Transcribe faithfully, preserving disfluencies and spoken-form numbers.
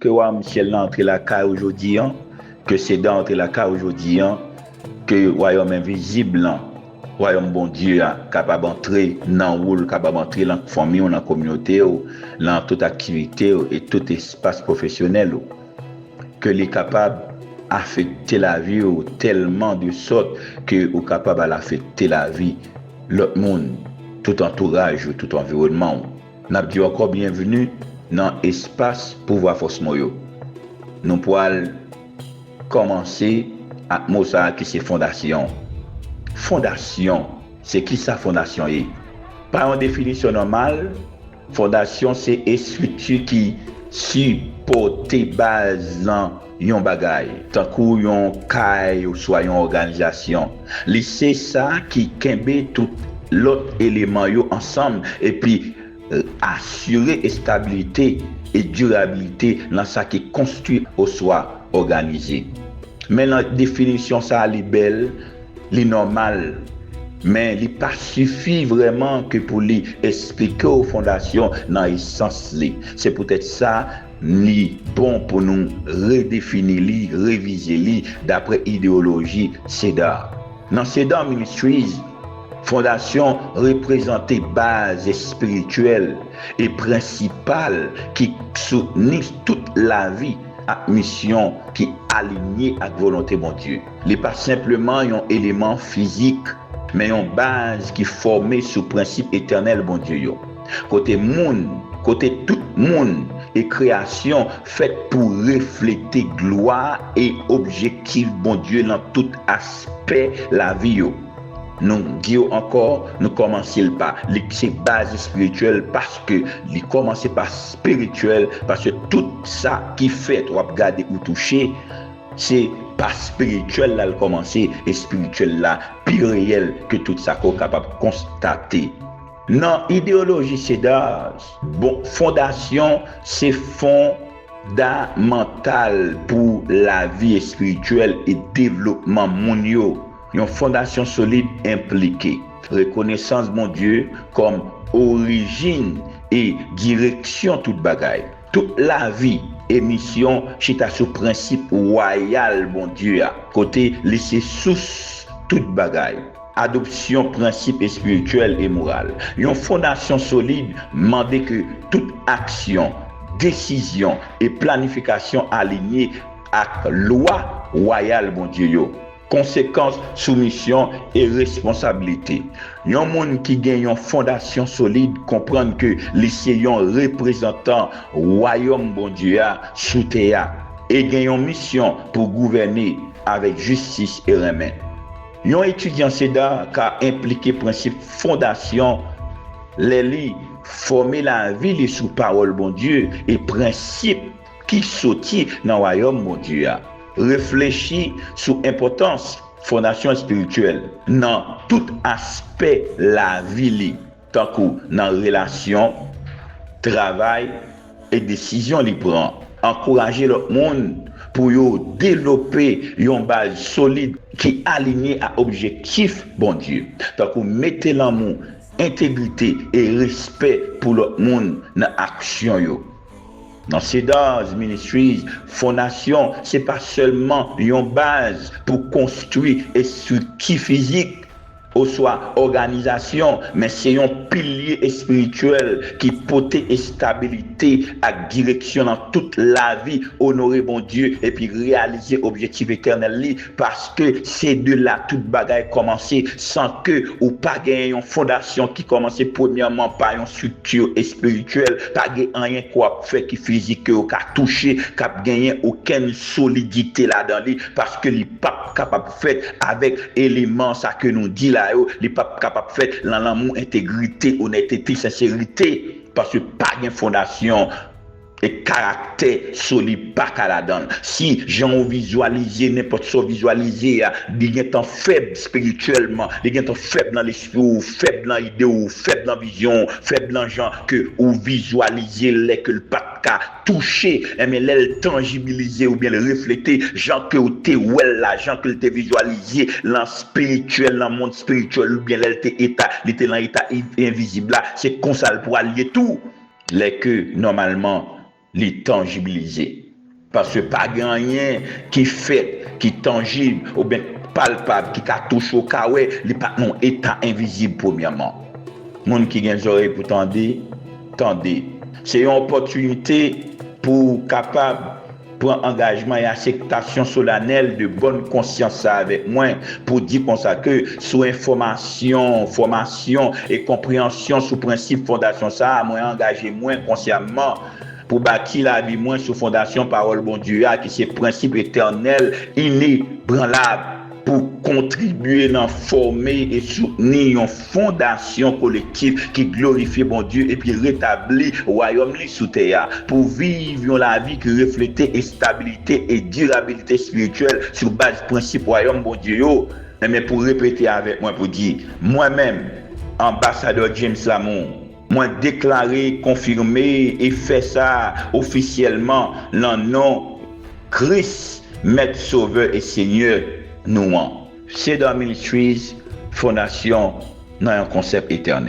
Ke wayòm syèl la antre lakay ou jodi an, ke Seda antre lakay ou jodi an, ke wayòm envizib lan, wayòm Bondye a, kapab antre nan ou, l kapab antre nan fanmi w, nan kominote w, nan tout aktivite w e tout espas pwofesyonèl ou. Ke li kapab afekte lavi w tèlman de sòt ke ou kapab al afekte lavi lòt moun, tout antouraj ou, tout anviwònman w. N ap di w ankò byenvni nan espas Pouvwa Fòs Mo yo. Nou pral kòmanse ak mo sa a ki se fondasyon. Fondasyon, se kisa fondasyon ye? Pa yon definisyon nòmal, fondasyon se estrikti ki sipòte baz lan yon bagay, tankou yon kay oswa yon òganizasyon. Li se sa ki kenbe tout lòt eleman yo ansanm epi asire estabilite e dirabilite nan sa ki konstwi oswa òganize. Men nan definisyon sa a, li bèl, li nòmal, men li pa sifi vrèman ke pou li esplike w fondasyon nan esans li. Se poutèt sa, li bon pou nou redefini li, revize li dapre ideyoloji Seda. Nan Seda Ministries, fondasyon reprezante baz espirityèl e prensipal ki soutni tout lavi ak misyon ki alinye ak volonte Bondye. Li pa senpleman yon eleman fizik, men yon baz ki fòme sou prensip etènèl Bondye yo. Kote moun, kote tout moun e kreyasyon fèt pou reflete glwa e objektif Bondye nan tout aspè lavi yo. Nou di yo ankò, nou kòmanse l pa, li se baz espirityèl paske li kòmanse pa espirityèl, paske tout sa ki fèt, w ap gade ou touche, se pa espirityèl la l kòmanse, espirityèl la pi reyèl ke tout sa ke w kapab konstate. Nan ideyoloji Seda, bon, fondasyon se fondamantal pou lavi espirityèl e devlopman moun yo. Yon fondasyon solid enplike rekonesans Bondye kòm orijin e direksyon tout bagay. Tout lavi e misyon chita sou prensip wayal Bondye a, kote li se sous tout bagay. Adopsyon prensip espirityèl e moral. Yon fondasyon solid mande ke tout aksyon, desizyon e planifikasyon alinye ak lwa wayal Bondye yo. Konsekans sou misyon e responsablite. Yon moun ki gen yon fondasyon solid konprann ke li se yon reprezantan Wayòm Bondye a sou tè a e gen yon misyon pou gouvène avèk jistis e renmen. Yon etidyan Seda ka enplike prensip fondasyon lè li fòme lavi li sou pawòl Bondye e prensip ki soti nan Wayòm Bondye a. Reflechi sou enpòtans fondasyon espirityèl nan tout aspè lavi li, tankou nan relasyon, travay, e desizyon li pran. Ankouraje lòt moun pou yo devlope yon baz solid ki alinye ak objektif Bondye, tankou mete lanmou, entegrite e respè pou lòt moun nan aksyon yo. Nan Cedars Ministries, fondasyon se pa sèlman yon baz pou konstwi estrikti fizik oswa òganizasyon, men se yon pilye espirityèl ki pote estabilite ak direksyon nan tout lavi, onore Bondye, epi reyalize objektif etènèl li, paske se de la tout bagay kòmanse. San ke ou pa genyen yon fondasyon ki kòmanse premyèman pa yon estrikti espirityèl, pa gen anyen ke w ap fè ki fizik ke yo ka touche, k ap genyen okenn solidite ladan li, paske li p ap kapab fèt avèk eleman sa ke nou di la yo, li p ap kapab fèt nan lanmou, entegrite, onètete, senserite, paske pa gen fondasyon e karaktè solid pa ka ladan l. Si jan w vizyalize, nenpòt sa w vizyalize a, li gentan fèb espirityèlman, li gentan fèb nan lespri w, fèb nan ide w, fèb nan vizyon w, fèb nan jan ke ou vizyalize l lè ke l pa t ka touche, enben lè l tanjibilize oubyen l reflete jan ke w te wè l la, jan ke l te vizyalize nan espirityèl, nan mond espirityèl, oubyen lè l te eta, li te nan eta envizib la, se konsa l pral ye tou. Lè ke nòmalman li tanjibilize. Paske pa gen anyen ki fèt, ki tanjib, oubyen palpab, ki ka touche w, ka wè, li pa t nan yon eta envizib premyèman. Moun ki gen zòrèy pou tande, tande. Se yon opòtinite pou w kapab pran angajman e aseptasyon solanèl de bòn konsyans sa avèk mwen pou di konsa ke sou enfòmasyon, fòmasyon e konpreyansyon sou prensip fondasyon sa a, mwen angaje mwen konsyamman pou bati lavi mwen sou fondasyon pawòl Bondye a ki se prensip etènèl, inebranlab, pou kontribye nan fòme e soutni yon fondasyon kolektif ki glorifye Bondye epi retabli wayòm li sou tè a, pou viv yon lavi ki reflete estabilite e dirabilite espirityèl sou baz prensip wayòm Bondye yo. Enben, pou repete avèk mwen pou di, mwen menm, anbasadè James Lamour, mwen deklare, konfime e fè sa ofisyèlman nan non Kris, Mèt, Sovè e Senyè nou an. Cedar Ministries, fondasyon nan yon konsèp etènèl.